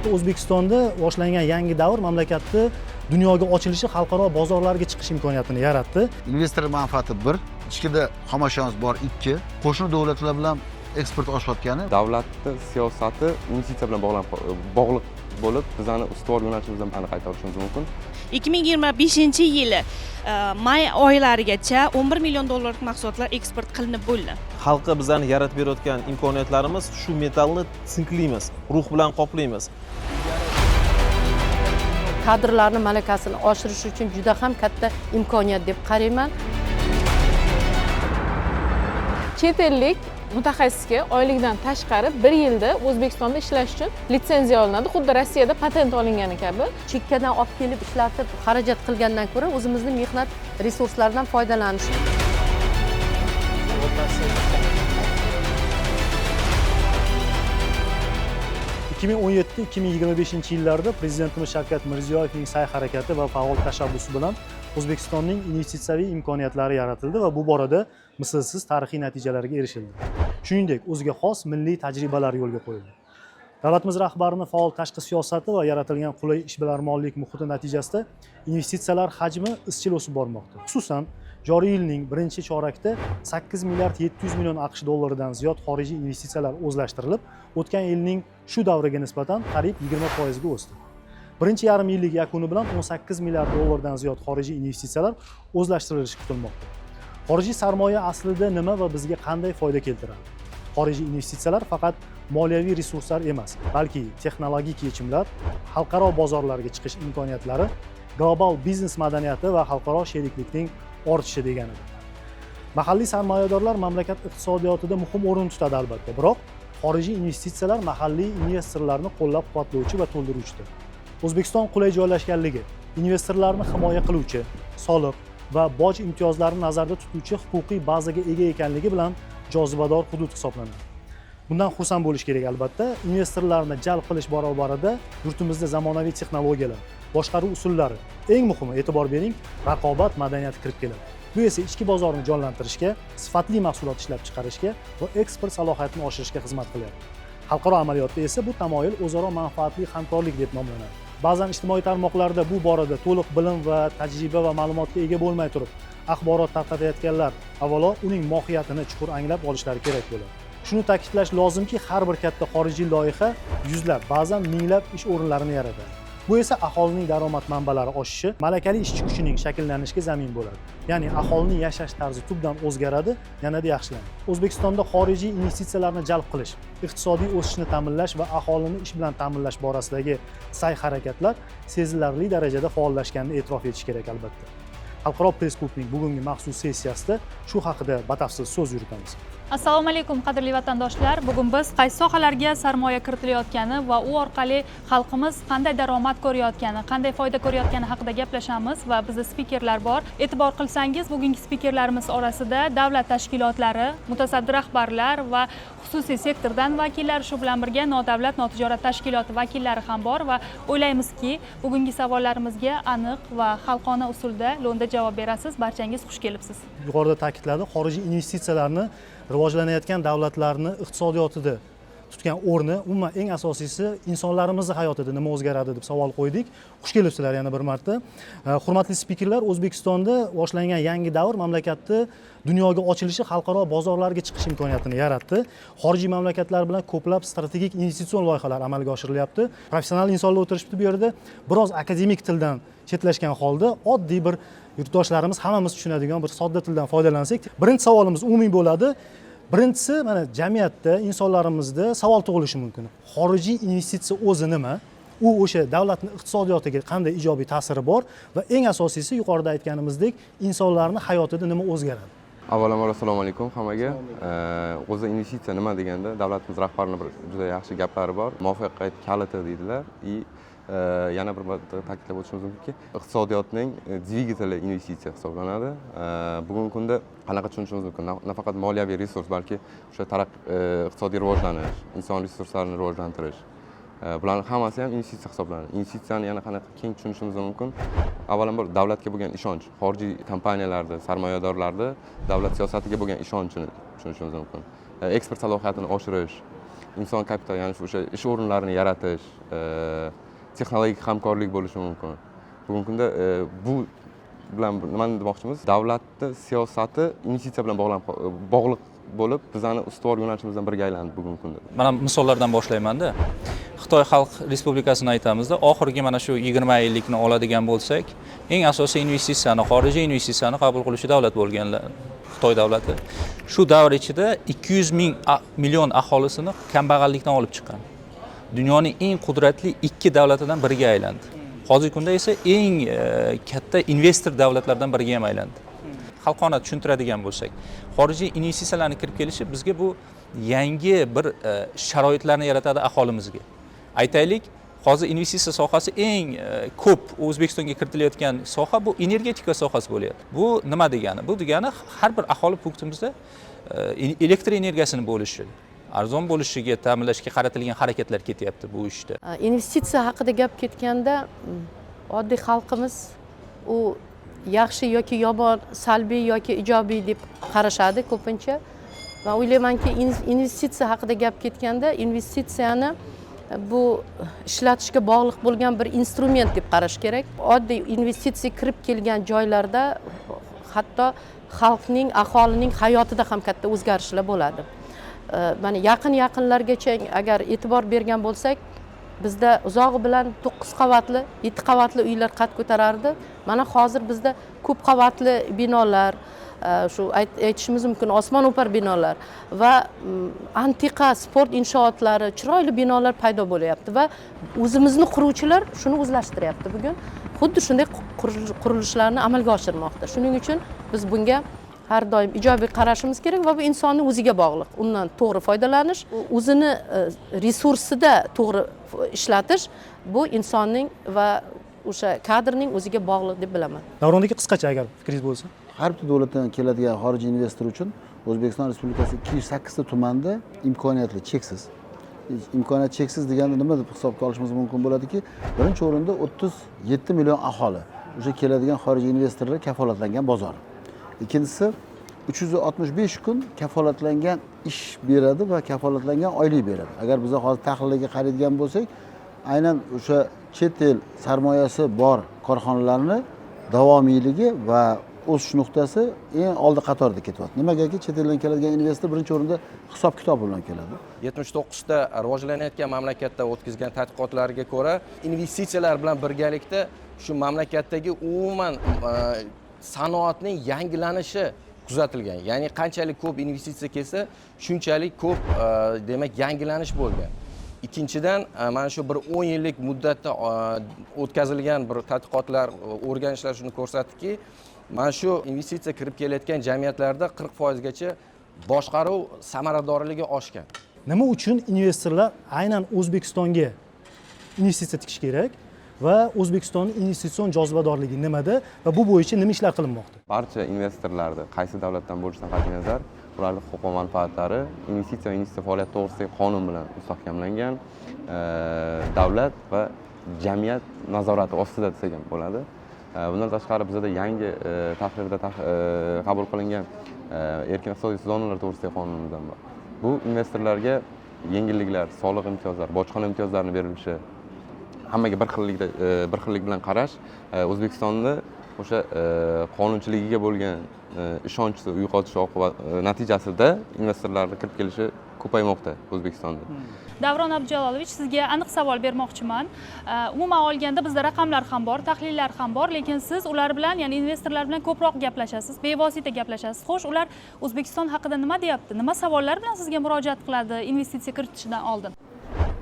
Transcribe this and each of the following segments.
Albatta, O'zbekistonda boshlangan yangi davr mamlakatni dunyoga ochilishi, xalqaro bozorlarga chiqish imkoniyatini yaratdi. Investor manfaati bir, ichkida xomashyomiz bor ikki, qo'shni davlatlar bilan eksport oshayotgani. Davlatni siyosati investitsiya bilan bog'liq bo'lib, bizani ustuvor yo'nalishimizdan aniq ayta olishimiz mumkin. 2025 yili may oylarigacha 11 million dollarlik mahsulotlar eksport qilinib bo'ldi. Xalqqa bizani yaratib berayotgan imkoniyatlarimiz shu metallni sinklaymiz, rux bilan qoplaymiz. Kadrlarni malakasini oshirish uchun juda ham katta imkoniyat deb qarayman. Chet ellik mutaxassisga oylikdan tashqari bir yilda O'zbekistonda ishlash uchun litsenziya olinadi, xuddi Rossiyada patent olingani kabi. Chekkadan olib kelib ishlatib, xarajat qilgandan ko'ra o'zimizni mehnat resurslaridan foydalanish. 2017-2025 yillarda Prezidentimiz Shavkat Mirziyoyevning sa'y harakati va faol tashabbusi bilan O'zbekistonning investitsiyaviy imkoniyatlari yaratildi va bu borada mislsiz tarixiy natijalarga erishildi. Shuningdek, o'ziga xos milliy tajribalar yo'lga qo'yildi. Davlatimiz rahbarini faol tashqi siyosati va yaratilgan qulay ishbilarmonlik muhiti natijasida investitsiyalar hajmi izchil o'sib bormoqda. Xususan, joriy yilning birinchi chorakda 8 milliard 700 million AQSh dollaridan ziyod xorijiy investitsiyalar o'zlashtirilib, o'tgan yilning shu davriga nisbatan qariyb 20 foizga o'sdi. Birinchi yarim yillik yakuni bilan 18 milliard dollardan ziyod xorijiy investitsiyalar o'zlashtirilishi kutilmoqda. Xorijiy sarmoya aslida nima va bizga qanday foyda keltiradi? Xorijiy investitsiyalar faqat moliyaviy resurslar emas, balki texnologik yechimlar, xalqaro bozorlarga chiqish imkoniyatlari, global biznes madaniyati va xalqaro sheriklikning ortishi deganidir. Mahalliy sarmoyadorlar mamlakat iqtisodiyotida muhim o'rin tutadi, albatta, biroq xorijiy investitsiyalar mahalliy investorlarni qo'llab quvvatlovchi va to'ldiruvchidir. O'zbekiston qulay joylashganligi, investorlarni himoya qiluvchi soliq va boj imtiyozlarini nazarda tutuvchi huquqiy bazaga ega ekanligi bilan jozibador hudud hisoblanadi. Bundan xursand bo'lish kerak, albatta. Investorlarni jalb qilish barobarida yurtimizda zamonaviy texnologiyalar, boshqaruv usullari, eng muhimi, e'tibor bering, raqobat madaniyati kirib keladi. Bu esa ichki bozorni jonlantirishga, sifatli mahsulot ishlab chiqarishga va eksport salohiyatini oshirishga xizmat qilyapti. Xalqaro amaliyotda esa bu tamoyil o'zaro manfaatli hamkorlik deb nomlanadi. Ba'zan ijtimoiy tarmoqlarda bu borada to'liq bilim va tajriba va ma'lumotga ega bo'lmay turib axborot tarqatayotganlar avvalo uning mohiyatini chuqur anglab olishlari kerak bo'ladi. Shuni ta'kidlash lozimki, har bir katta xorijiy loyiha yuzlab, ba'zan minglab ish o'rinlarini yaratadi. Bu esa aholining daromad manbalari oshishi, malakali ishchi kuchining shakllanishiga zamin bo'ladi, ya'ni aholining yashash tarzi tubdan o'zgaradi, yanada yaxshilanadi. O'zbekistonda xorijiy investitsiyalarni jalb qilish, iqtisodiy o'sishni ta'minlash va aholini ish bilan ta'minlash borasidagi sa'y harakatlar sezilarli darajada faollashganini e'tirof etish kerak, albatta. Xalqaro press klubning bugungi maxsus sessiyasida shu haqida batafsil so'z yuritamiz. Assalomu alaykum, qadrli vatandoshlar! Bugun biz qaysi sohalarga sarmoya kiritilayotgani va u orqali xalqimiz qanday daromad ko'rayotgani, qanday foyda ko'rayotgani haqida gaplashamiz va bizda spikerlar bor. E'tibor qilsangiz, bugungi spikerlarimiz orasida davlat tashkilotlari, mutasaddi rahbarlar va xususiy sektordan vakillar, shu bilan birga nodavlat notijorat tashkiloti vakillari ham bor va o'ylaymizki, bugungi savollarimizga aniq va xalqona usulda lo'nda javob berasiz. Barchangiz xush kelibsiz. Yuqorida ta'kidladi, xorijiy investitsiyalarni rivojlanayotgan davlatlarni iqtisodiyotida tutgan o'rni, umuman, eng asosiysi, insonlarimizni hayotida nima o'zgaradi deb savol qo'ydik. Xush kelibsizlar yana bir marta. Hurmatli spikerlar, O'zbekistonda boshlangan yangi davr mamlakatni dunyoga ochilishi, xalqaro bozorlarga chiqish imkoniyatini yaratdi. Xorijiy mamlakatlar bilan ko'plab strategik investitsion loyihalar amalga oshirilyapti. Professional insonlar o'tirishibdi bu yerda. Biroz akademik tildan chetlashgan holda, oddiy bir yurtdoshlarimiz, hammamiz tushunadigan bir sodda tildan foydalansak. Birinchi savolimiz umumiy bo'ladi. Birinchisi, mana, jamiyatda, insonlarimizda savol tug'ilishi mumkin: xorijiy investitsiya o'zi nima, u o'sha davlatni iqtisodiyotiga qanday ijobiy ta'siri bor va eng asosiysi, yuqorida aytganimizdek, insonlarni hayotida nima o'zgaradi? Avvalambor, assalomu alaykum hammaga. O'zi investitsiya nima deganda, davlatimiz rahbarini bir juda yaxshi gaplari bor: "Muvaffaqiyat kaliti", deydilar. И yana bir marta ta'kidlab o'tishimiz mumkinki, iqtisodiyotning dvigateli investitsiya hisoblanadi. Bugungi kunda qanaqa tushunishimiz mumkin? Nafaqat moliyaviy resurs, balki o'sha iqtisodiy rivojlanish, inson resurslarini rivojlantirish, bularni hammasi ham investitsiya hisoblanadi. Investitsiyani yana qanaqa keng tushunishimiz mumkin? Avvalambor, davlatga bo'lgan ishonch, xorijiy kompaniyalarda, sarmoyadorlarda davlat siyosatiga bo'lgan ishonchini tushunishimiz mumkin. Eksport salohiyatini oshirish. Inson kapitali, ya'ni o'sha ish o'rinlarini yaratish, texnologik hamkorlik bo'lishi mumkin. Bugungi kunda bu bilan nimani demoqchimiz? Davlatni siyosati investitsiya bilan bog'liq bo'lib, bizani ustuvor yo'nalishimizdan biriga aylandi bugungi kunda. Mana, misollardan boshlaymanda. Xitoy Xalq Respublikasini aytamizda, oxirgi mana shu 20 yillikni oladigan bo'lsak, eng asosiy investitsiyani, xorijiy investitsiyani qabul qiluvchi davlat bo'lganlar Xitoy davlati. Shu davr ichida 200 million aholisini kambag'allikdan olib chiqqan, dunyoning eng qudratli ikki davlatidan biriga aylandi. Hozirgi kunda esa eng katta investor davlatlardan biriga ham aylandi. Xalqona tushuntiradigan bo'lsak, xorijiy investitsiyalarni kirib kelishi bizga bu yangi bir sharoitlarni yaratadi aholimizga. Aytaylik, hozir investitsiya sohasi eng ko'p O'zbekistonga kiritilayotgan soha bu energetika sohasi bo'lyapti. Bu nima degani? Bu degani har bir aholi punktimizda elektr energiyasini bo'lishi, arzon bo'lishiga ta'minlashga qaratilgan harakatlar ketyapti bu ishda. Investitsiya haqida gap ketganda, oddiy xalqimiz u yaxshi yoki yomon, salbiy yoki ijobiy deb qarashadi ko'pincha. Man o'ylaymanki, investitsiya haqida gap ketganda, investitsiyani bu ishlatishga bog'liq bo'lgan bir instrument deb qarash kerak. Oddiy investitsiya kirib kelgan joylarda hatto xalqning, aholining hayotida ham katta o'zgarishlar bo'ladi. Mana, yaqin yaqinlargacha agar e'tibor bergan bo'lsak, bizda uzog'i bilan to'qqiz qavatli, yetti qavatli uylar qad ko'tarardi. Mana, hozir bizda ko'p qavatli binolar, shu aytishimiz mumkin, osmon o'par binolar va antiqa sport inshootlari, chiroyli binolar paydo bo'lyapti va o'zimizni quruvchilar shuni o'zlashtiryapti. Bugun xuddi shunday qurilishlarni amalga oshirmoqda. Shuning uchun biz bunga har doim ijobiy qarashimiz kerak va bu insonni o'ziga bog'liq: undan to'g'ri foydalanish, o'zini resursida to'g'ri ishlatish, bu insonning va o'sha kadrning o'ziga bog'liq deb bilaman. Davron aka, qisqacha agar fikringiz bo'lsa. Har bitta davlatdan keladigan xorijiy investor uchun O'zbekiston Respublikasi 208 ta tumanda imkoniyatli cheksiz. Imkoniyat cheksiz deganda nima deb hisobga olishimiz mumkin bo'ladiki, birinchi o'rinda 37 million aholi, o'sha keladigan xorijiy investorlar kafolatlangan bozor. Ikkinchisi, 365 kun kafolatlangan ish beradi va kafolatlangan oylik beradi. Agar biza hozir tahlilga qaraydigan bo'lsak, aynan o'sha chet el sarmoyasi bor korxonalarni davomiyligi va o'sish nuqtasi eng oldi qatorda ketyapti. Nimagaki, chet eldan keladigan investor birinchi o'rinda hisob kitob bilan keladi. 79 ta rivojlanayotgan mamlakatda o'tkazgan tadqiqotlariga ko'ra, investitsiyalar bilan birgalikda shu mamlakatdagi umuman sanoatning yangilanishi kuzatilgan. Ya'ni qanchalik ko'p investitsiya kelsa, shunchalik ko'p demak, yangilanish bo'lgan. Ikkinchidan, mana shu bir 10 yillik muddatda o'tkazilgan bir tadqiqotlar, o'rganishlar shuni ko'rsatdiki, mana shu investitsiya kirib kelayotgan jamiyatlarda 40 foizgacha boshqaruv samaradorligi oshgan. Nima uchun investorlar aynan O'zbekistonga investitsiya tikish kerak va O'zbekistonni investitsion jozibadorligi nimada va bu bo'yicha nima ishlar qilinmoqda? Barcha investorlarni, qaysi davlatdan bo'lishidan qat'iy nazar, ularni huquq va manfaatlari investitsiya va investitsiya faoliyati to'g'risidagi qonun bilan mustahkamlangan, davlat va jamiyat nazorati ostida desak ham bo'ladi. Bundan tashqari, bizada yangi tahrirda qabul qilingan erkin iqtisodiy zonalar to'g'risidagi qonunimiz ham bor. Bu investorlarga yengilliklar, soliq imtiyozlari, bojxona imtiyozlarini berilishi, hammaga bir xillikda, bir xillik bilan qarash, O'zbekistonni o'sha qonunchiligiga bo'lgan ishonchni uyg'otish natijasida investorlarni kirib kelishi ko'paymoqda O'zbekistonda. Davron Abdujalolovich, sizga aniq savol bermoqchiman. Umuman olganda, bizda raqamlar ham bor, tahlillar ham bor, lekin siz ular bilan, ya'ni investorlar bilan ko'proq gaplashasiz, bevosita gaplashasiz. Xo'sh, ular O'zbekiston haqida nima deyapti? Nima savollar bilan sizga murojaat qiladi investitsiya kiritishidan oldin?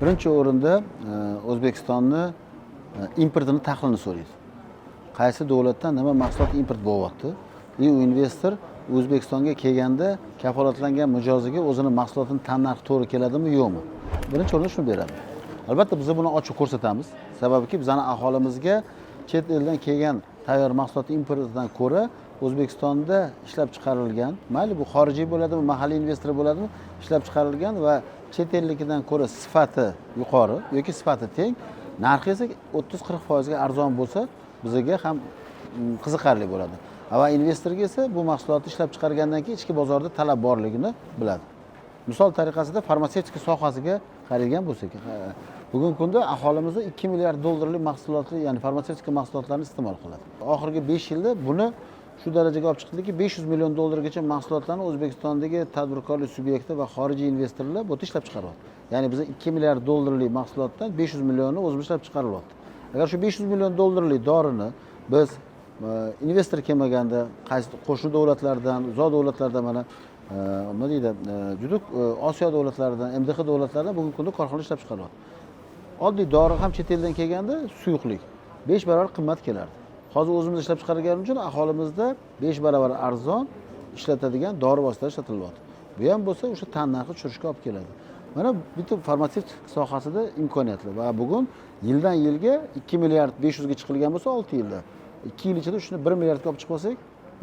Birinchi o'rinda O'zbekistonni importini tahlilini so'raydi, qaysi davlatdan nima mahsulot import bo'lyapti. И u investor O'zbekistonga kelganda kafolatlangan mijoziga o'zini mahsulotini tannarxi to'g'ri keladimi, yo'qmi, birinchi o'rinda shuni beradi. Albatta, biz buni ochiq ko'rsatamiz, sababiki bizani aholimizga chet eldan kelgan tayyor mahsulot importidan ko'ra O'zbekistonda ishlab chiqarilgan, mayli bu xorijiy bo'ladimi, mahalliy investor bo'ladimi, ishlab chiqarilgan va chet elnikidan ko'ra sifati yuqori yoki sifati teng, narxi esa 30-40 foizga arzon bo'lsa, bizaga ham qiziqarli bo'ladi va investorga esa bu mahsulotni ishlab chiqargandan keyin ichki bozorda talab borligini biladi. Misol tariqasida farmatsevtika sohasiga qaraydigan bo'lsak, bugungi kunda aholimiz 2 milliard dollarlik mahsulotli, ya'ni farmatsevtika mahsulotlarini iste'mol qiladi. Oxirgi 5 yilda buni shu darajaga olib chiqdiki, 500 million dollargacha mahsulotlarni O'zbekistondagi tadbirkorlik subyekti va xorijiy investorlar bu yerda ishlab chiqaryapti. Ya'ni biz 2 milliard dollarlik mahsulotdan 500 millionni o'zimiz ishlab chiqarilyapti. Agar shu 500 million dollarlik dorini biz investor kelmaganda qaysi qo'shni davlatlardan, uzoq davlatlardan, mana nima deydi, juda Osiyo davlatlaridan, MDH davlatlaridan bugungi kunda korxona ishlab chiqaryapti. Oddiy dori ham chet eldan kelganda suyuqlik 5 barobar qimmat kelardi. Hozir o'zimiz ishlab chiqarganimiz uchun aholimizda 5 barobar arzon ishlatadigan dori vositalari ishlatilyapti. Bu ham bo'lsa o'sha tan narxi tushirishga olib keladi. Mana bitta farmatsevtik sohasida imkoniyatlar va bugun yildan yilga 2 milliard 500 ga chiqilgan bo'lsa 6 yilda, 2 yil ichida shuni 1 milliardga olib chiqib olsak,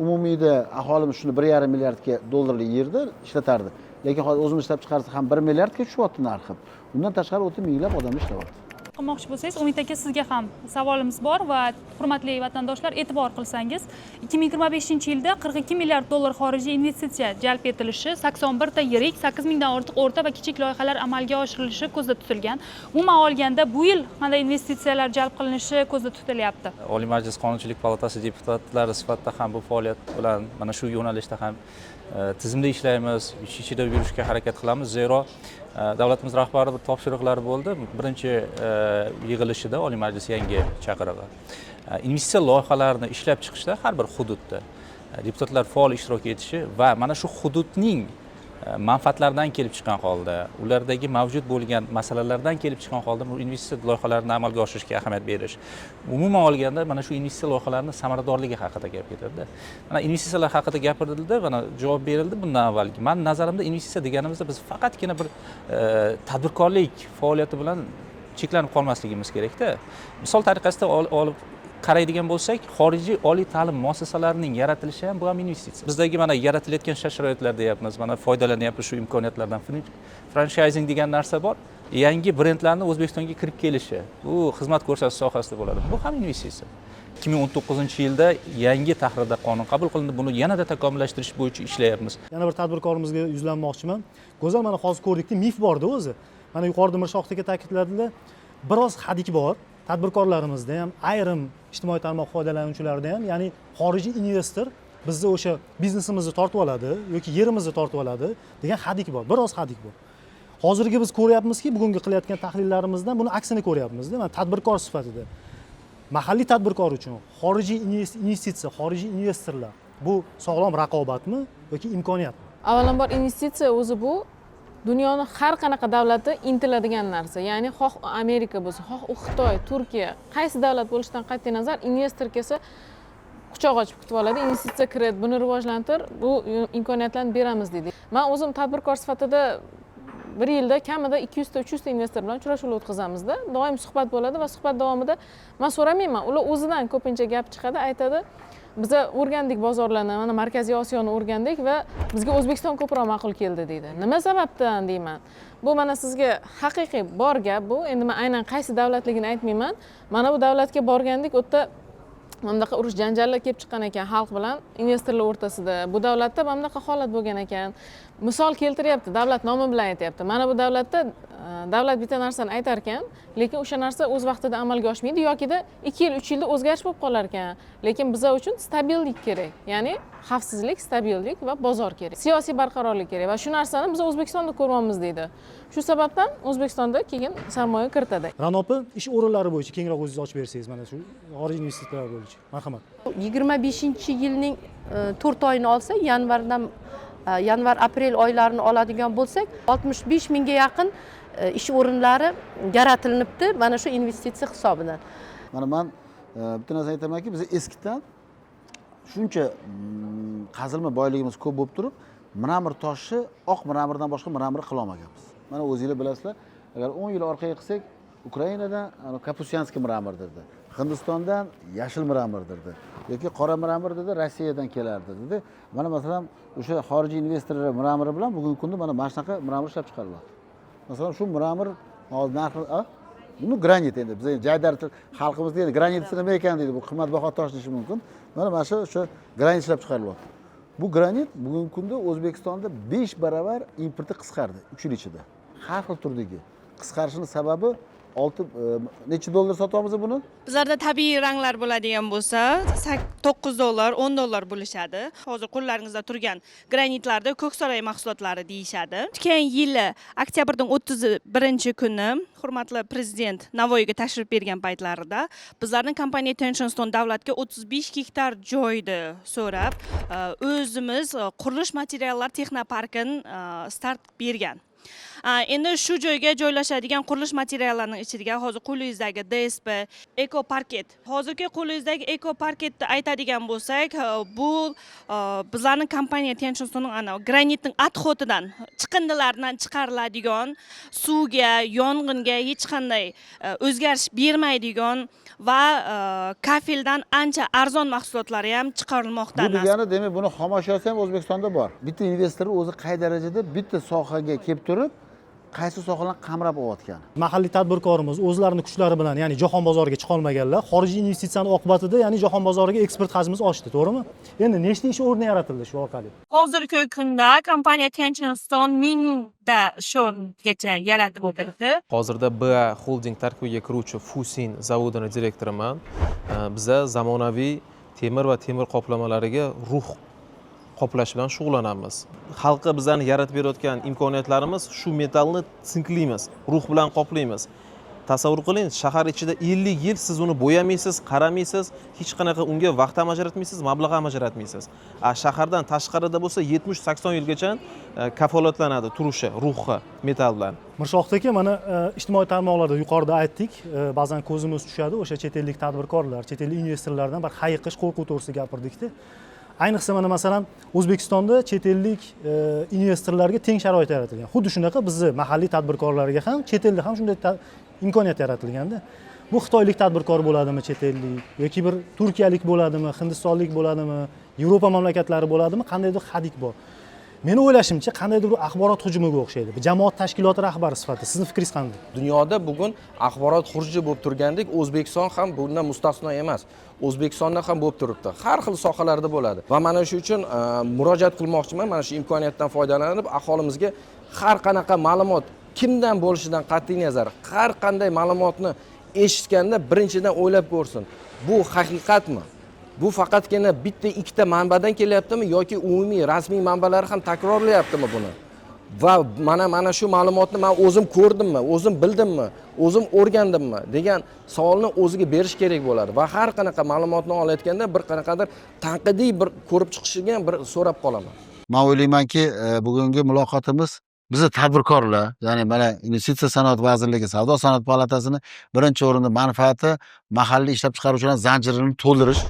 umumiyda aholimiz shuni 1,5 milliardga dollarlik yerda ishlatardi. Lekin hozir o'zimiz ishlab chiqarsak ham 1 milliardga tushyapti narxi. Undan tashqari o'ta minglab odamlar ishlayapti. Qilmoqchi bo'lsangiz, Umid aka, sizga ham savolimiz bor va hurmatli vatandoshlar, e'tibor qilsangiz, 2025-yilda 42 milliard dollar xorijiy investitsiya jalb etilishi, 81 ta yirik, 8 mingdan ortiq o'rta va kichik loyihalar amalga oshirilishi ko'zda tutilgan. Umuman olganda bu yil qanday investitsiyalar jalb qilinishi ko'zda tutilyapti? Oliy Majlis Qonunchilik palatasi deputatlari sifatida ham bu faoliyat bilan mana shu yo'nalishda ham tizimli ishlaymiz, ish ichida yurishga harakat qilamiz. Zero davlatimiz rahbari bir topshiriqlari bo'ldi. Birinchi yig'ilishida Oliy Majlis yangi chaqirig'i. Investitsiya loyihalarini ishlab chiqishda har bir hududda deputatlar faol ishtirok etishi va mana shu hududning manfaatlaridan kelib chiqqan holda, ulardagi mavjud bo'lgan masalalardan kelib chiqqan holda bu investitsiya loyihalarini amalga oshirishga ahamiyat berish. Umuman olganda mana shu investitsiya loyihalarini samaradorligi haqida gap ketadi. Mana investitsiyalar haqida gapirildi, mana javob berildi bundan avvalgi. Mani nazarimda investitsiya deganimizda biz faqatgina bir tadbirkorlik faoliyati bilan cheklanib qolmasligimiz kerakda. Misol tariqasida olib qaraydigan bo'lsak, xorijiy oliy ta'lim muassasalarining yaratilishi ham bu ham investitsiya. Bizdagi mana yaratilayotgan shart-sharoitlar deyapmiz, mana foydalanyapmiz shu imkoniyatlardan. Franchayzing degan narsa bor. Yangi brendlarni O'zbekistonga kirib kelishi, bu xizmat ko'rsatish sohasida bo'ladi. Bu ham investitsiya. 2019-yilda yangi tahrirda qonun qabul qilindi. Buni yanada takomillashtirish bo'yicha ishlayapmiz. Yana bir tadbirkorimizga yuzlanmoqchiman. Go'zal, mana hozir ko'rdikda, mif borda o'zi. Mana yuqorida Mirshohid aka ta'kidladilar, biroz hadik bor. Tadbirkorlarimizda ham, ayrim ijtimoiy tarmoq foydalanuvchilarida ham, ya'ni xorijiy investor bizni o'sha biznesimizni tortib oladi yoki yerimizni tortib oladi degan hadik bor, biroz hadik bor. Hozirgi biz ko'ryapmizki, bugungi qilayotgan tahlillarimizdan buni aksini ko'ryapmizda. Mana tadbirkor sifatida mahalliy tadbirkor uchun xorijiy investitsiya, xorijiy investorlar bu sog'lom raqobatmi yoki imkoniyatmi? Avvalambor investitsiya o'zi bu dunyoni har qanaqa davlati intiladigan narsa. Ya'ni xoh Amerika bo'lsin, xoh u Xitoy, Turkiya, qaysi davlat bo'lishidan qat'iy nazar investor kelsa quchoq ochib kutib oladi, investitsiya kirit, buni rivojlantir, bu imkoniyatlarni beramiz deydi. Men o'zim tadbirkor sifatida bir yilda kamida 200 ta 300 ta investor bilan uchrashuvlar o'tkazamizda. Doim suhbat bo'ladi va suhbat davomida men so'ramayman, ular o'zidan ko'pincha gap chiqadi, aytadi: biza o'rgandik bozorlarni, mana Markaziy Osiyoni o'rgandik va bizga O'zbekiston ko'proq ma'qul keldi deydi. Nima sababdan deyman. Bu mana sizga haqiqiy bor gap bu. Endi men aynan qaysi davlatligini aytmayman. Mana bu davlatga borgandik, u yerda mana bunaqa urush janjallar kelib chiqqan ekan xalq bilan investorlar o'rtasida. Bu davlatda mana bunaqa holat bo'lgan ekan. Misol keltiryapti, davlat nomi bilan aytyapti. Mana bu davlatda davlat bitta narsani aytar ekan, lekin o'sha narsa o'z vaqtida amalga oshmaydi yokida 2 yil, 3 yilda o'zgarish bo'lib qolar ekan. Lekin biza uchun stabillik kerak. Ya'ni xavfsizlik, stabillik va bozor kerak. Siyosiy barqarorlik kerak va shu narsani biz O'zbekistonda ko'ryapmiz deydi. Shu sababdan O'zbekistonda keyin sarmoya kiritadi. Ra'no opa, ish o'rinlari bo'yicha kengroq o'zingiz ochib bersangiz, mana shu xorijiy investitsiyalar bo'yicha. Marhamat. 25-yilning 4 oyini olsak, yanvardan yanvar, aprel oylarini oladigan bo'lsak, 65 mingga yaqin ish o'rinlari yaratilinibdi mana shu investitsiya hisobidan. Mana men bitta narsa aytamanki, biz eskidan shuncha qazilma boyligimiz ko'p bo'lib turib, mramor toshi oq mramordan boshqa mramor qila olmaganmiz. Mana o'zingizlar bilasizlar, agar 10 yil orqaga qilsak, Ukrainadan Kapusyanskiy mramor dedi, Hindistondan yashil mramor dedi yoki qora mramor dedi, Rossiyadan kelardi dedi. Mana masalan, o'sha xorijiy investorlar mramori bilan bugungi kunda mana shunaqa mramor ishlab chiqarilyapti. Masalan, shu mramor hozir narxi, buni granit endi biz jaydar xalqimizda endi granit nima ekan deydi, bu qimmatbaho tosh deyishi mumkin. Mana shu o'sha granit ishlab chiqarilyapti. Bu granit bugungi kunda O'zbekistonda 5 baravar importi qisqardi 3 yil ichida. Har xil turdagi qisqarishini sababi olti necha dollar sotyapmiz buni? Bizlarda tabiiy ranglar bo'ladigan bo'lsa, 9 dollar, 10 dollar bo'lishadi. Hozir qo'llaringizda turgan granitlarda Ko'ksaroy mahsulotlari deyishadi. O'tgan yili oktyabrning 31-kuni hurmatli prezident Navoiyga tashrif bergan paytlarida bizlarning kompaniya Tension Stone davlatga 35 gektar joyni so'rab, o'zimiz qurilish materiallar texnoparkini start bergan. Endi shu joyga joylashadigan qurilish materiallarining ichiga hozir qo'lingizdagi DSP, eko parket. Hozirgi qo'lingizdagi eko parketni aytadigan bo'lsak, bu bizlarning kompaniya Tension Stone ana granitning отход idan, chiqindilardan chiqariladigan, suvga, yong'inga hech qanday o'zgarish bermaydigan va kafeldan ancha arzon mahsulotlari ham chiqarilmoqda. Bu degani, demak, buni xomashyosi ham O'zbekistonda bor. Bitta investor o'zi qay darajada bitta sohaga kelib turib, qaysi sohalarni qamrab olayotgani. Mahalliy tadbirkorimiz o'zlarini kuchlari bilan, ya'ni jahon bozoriga chiqolmaganlar, xorijiy investitsiyani oqibatida, ya'ni jahon bozoriga eksport hajmimiz oshdi, to'g'rimi? Endi nechta ish o'rni yaratildi shu orqali? Hozirgi kunda kompaniya Tension Stone mingta ish o'rnigacha yaratib o'tirdi. Hozirda BA Holding tarkibiga kiruvchi Fusin zavodini direktoriman. Biza zamonaviy temir va temir qoplamalariga rux qoplash bilan shug'ullanamiz. Xalqqa bizani yaratib berayotgan imkoniyatlarimiz shu metallni sinklaymiz, rux bilan qoplaymiz. Tasavvur qiling, shahar ichida 50 yil siz uni bo'yamaysiz, qaramaysiz, hech qanaqa unga vaqt ham ajratmaysiz, mablag' ham ajratmaysiz. A shahardan tashqarida bo'lsa 70-80 yilgacha kafolatlanadi turishi, ruhi metall bilan. Mirshohid aka, mana ijtimoiy tarmoqlarda yuqorida aytdik, ba'zan ko'zimiz tushadi o'sha chet ellik tadbirkorlar, chet ellik investorlardan bir hayiqish, qo'rquv to'g'risida gapirdikda. Ayniqsa mana, masalan, O'zbekistonda chet ellik investorlarga teng sharoit yaratilgan. Xuddi shunaqa bizni mahalliy tadbirkorlarga ham chet elda ham shunday imkoniyat yaratilganda. Bu xitoylik tadbirkor bo'ladimi chet ellik yoki bir turkiyalik bo'ladimi, hindistonlik bo'ladimi, Yevropa mamlakatlari bo'ladimi, qandaydir hadik bor. Meni o'ylashimcha, qandaydir bir axborot hujumiga o'xshaydi. Bir jamoat tashkiloti rahbari sifatida sizni fikringiz qanday? Dunyoda bugun axborot xuruji bo'lib turgandek, O'zbekiston ham bundan mustasno emas. O'zbekistonda ham bo'lib turibdi, har xil sohalarda bo'ladi. Va mana shu uchun murojaat qilmoqchiman, mana shu imkoniyatdan foydalanib, aholimizga: har qanaqa ma'lumot kimdan bo'lishidan qat'iy nazar, har qanday ma'lumotni eshitganda birinchidan o'ylab ko'rsin: bu haqiqatmi, bu faqatgina bitta ikkita manbadan kelyaptimi yoki umumiy rasmiy manbalar ham takrorlayaptimi buni, va mana shu ma'lumotni man o'zim ko'rdimmi, o'zim bildimmi, o'zim o'rgandimmi degan savolni o'ziga berish kerak bo'ladi. Va har qanaqa ma'lumotni olayotganda bir qanaqadir tanqidiy bir ko'rib chiqishiga ham bir so'rab qolaman. Man o'ylaymanki, bugungi muloqotimiz bizni tadbirkorlar, ya'ni mana Investitsiya sanoat vazirligi, Savdo sanoat palatasini birinchi o'rinda manfaati mahalliy ishlab chiqaruvchilar zanjirini to'ldirish.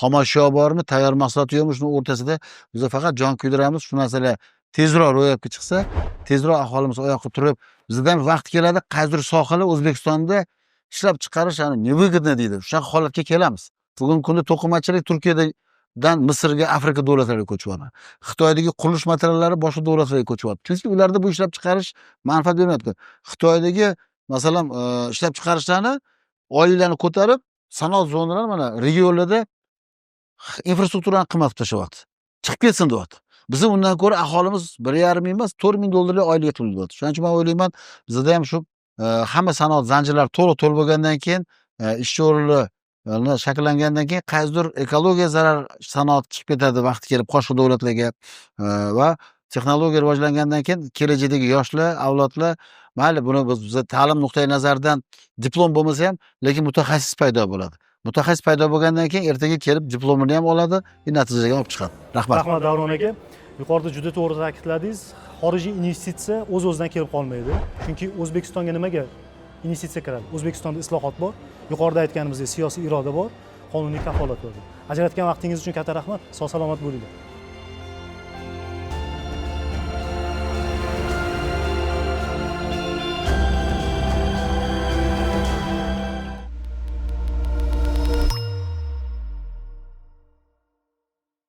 Xomashyo bormi, tayyor mahsulot yo'qmi, shuni o'rtasida biz faqat jon kuydiramiz. Shu narsalar tezroq ro'yobga chiqsa, tezroq aholimiz oyoqqa turib, bizdan vaqt keladi, qaysidir sohalar O'zbekistonda ishlab chiqarish, yani, невыгодно deydi, shunaqa holatga kelamiz. Bugungi kunda to'qimachilik Turkiyadan Misrga, Afrika davlatlariga ko'chyapti. Xitoydagi qurilish materiallari boshqa davlatlarga ko'chyapti, chunki ularda bu ishlab chiqarish manfaat bermayapti. Xitoydagi, masalan, ishlab chiqarishlarni oyliklarni ko'tarib, sanoat zonalari mana regionlarda infrastrukturani qimmat qilib tashlayapti, chiqib ketsin deyapti. Biza undan ko'ra aholimiz 1,5 ming emas, 4000 dollarlik oylik qilib deyapti. Shuning uchun man o'ylayman, bizada ham shu hamma sanoat zanjirlari to'liq to'lib bo'lgandan keyin, ishchi o'rinlari shakllangandan keyin qaysidir ekologiya zarar sanoat chiqib ketadi vaqti kelib boshqa davlatlarga va texnologiya rivojlangandan keyin kelajakdagi yoshlar, avlodlar, mayli, buni biz ta'lim nuqtai nazaridan diplom bo'lmasa ham, lekin mutaxassis paydo bo'ladi. Mutaxassis paydo bo'lgandan keyin ertaga kelib diplomini ham oladi и natijaga olib chiqadi. Rahmat. Rahmat, Davron aka. Yuqorida juda to'g'ri ta'kidladingiz, xorijiy investitsiya o'z o'zidan kelib qolmaydi. Chunki O'zbekistonga nimaga investitsiya kiradi? O'zbekistonda islohot bor, yuqorida aytganimizdek, siyosiy iroda bor, qonuniy kafolat bor. Ajratgan vaqtingiz uchun katta rahmat, sog' salomat bo'linglar.